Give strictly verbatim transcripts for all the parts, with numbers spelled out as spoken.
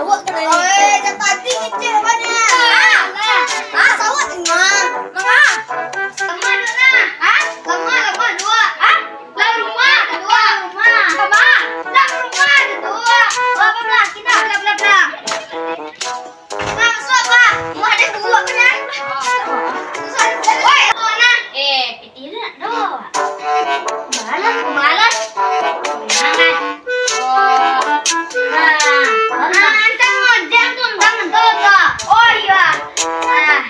Oi, dah tadi kecil banyak. Ah, ah, sawat tengah. Manga? Lamah dulu nah. Ah, lamah, lamah dua. Ah, lam rumah kedua, lam rumah. Lamah, lam rumah kedua. Bla, bla, bla, kita bla, bla, bla. Nah, masuk apa? Rumah ada dua kan, ya? Oi, mana? Eh, Tidak doh. Malas, malas. Malas. Oh. Nah, nah. Antang ngojek tu, antang tu, tu. Oh, iya. Nah.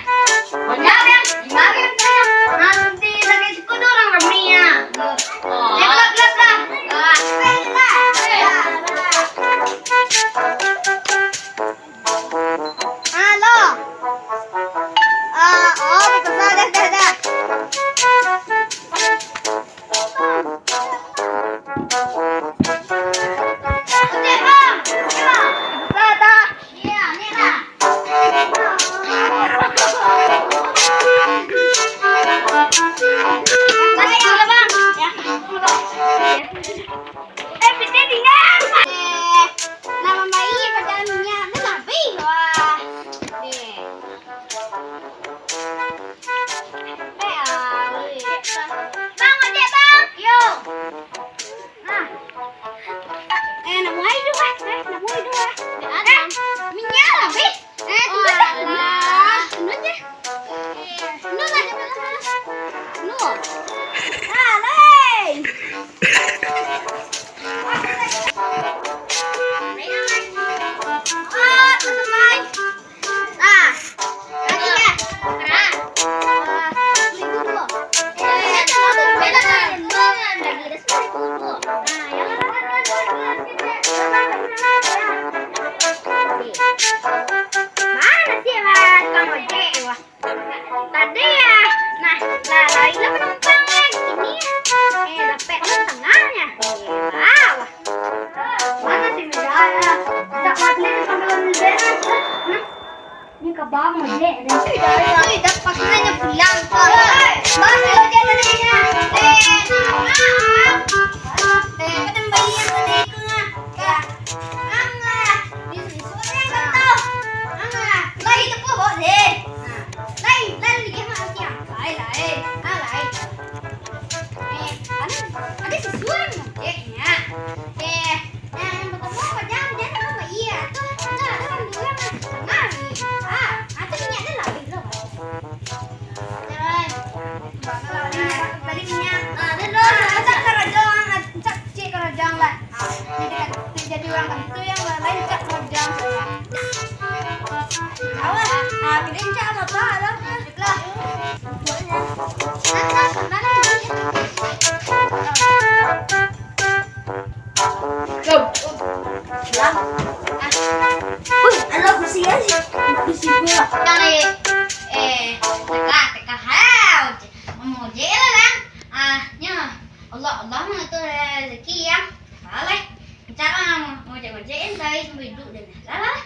Banyak, yang, banyak, yang. Nanti lagi sepuluh orang ramai, ya. Oh. Eh, bla, bla, bla. Ah. Halo. Ah, oh, batua, dah, dah, dah. Ojek, Bang. Ojek, Bang. Batua, dah. Iya, ni lah. Balik dulu, Bang. Ya. Eh, pitih tinggal. Eh, lah mambaik pakai minyak tu habis. Wah. Ni. Eh, ah, weh. Bang, ojek, Bang. Yo. Nah. Eh, nak buai tu, eh. Eh, nak buai tu, eh. Eh, minyak lah, weh. Eh, tunggu deh. Alah. Tunggu je. Tunggu lah, tunggu lah. Tunggu. Alah. Ah, tunggu, Mai. Ah, tadi ya. Keras. Ah, tunggu dulu. Eh, tunggu, tunggu. Beda, beda. Tunggu, tunggu. Nah, ya. Mana sih, Mas? Tukang ojek, wah. Tadi ya. Nah, lah, lari lah penumpang, kan. Ini, eh, dapek lah tangannya. Eh, wah. Mana sih, Mas? Cak Mas ni, tukang ojek. Nah. Ni ka bang ojek deh. Ui, dah, dah, ui, dah, pakainya pulang. Bang, ojek tadi nya. Eh, nah, nah. Eh, kau tembak iya tadi itu, nah. Ya. Angah. Di sini sudah kan tau. Angah. Lai tepuh, Bok, deh. Nah. Lai, lai lagi mah siang. Lai, lai. Ah, lai. Eh, ada, ada sisuan ojeknya. Eh, Nah, yang pertama, jangan, jangan apa, iya. Tuh, tuh, tuh, dua, nah. Nah, ah, ah, tu minyak tu lah, habis tu. Jalan. Balik minyak. Ah, dah, dah, dah. Cak karajang, cak cik karajang lah. Ah, jadi kan, jadi orang kan itu yang lain cak karajang. Awas, ah, kita cak motor lah. Lah. Mana, mana? Wih, alah, kursi ya, sih. Kursi gua. Yang, eh, eh, teka, teka, ha, ojek. Ngomong ojek lah, Lang. Ah, nyo. Allah, Allah mengatur rezeki yang salah. Cara ngomong ojek-ojek yang baik sampai hidup dan halal.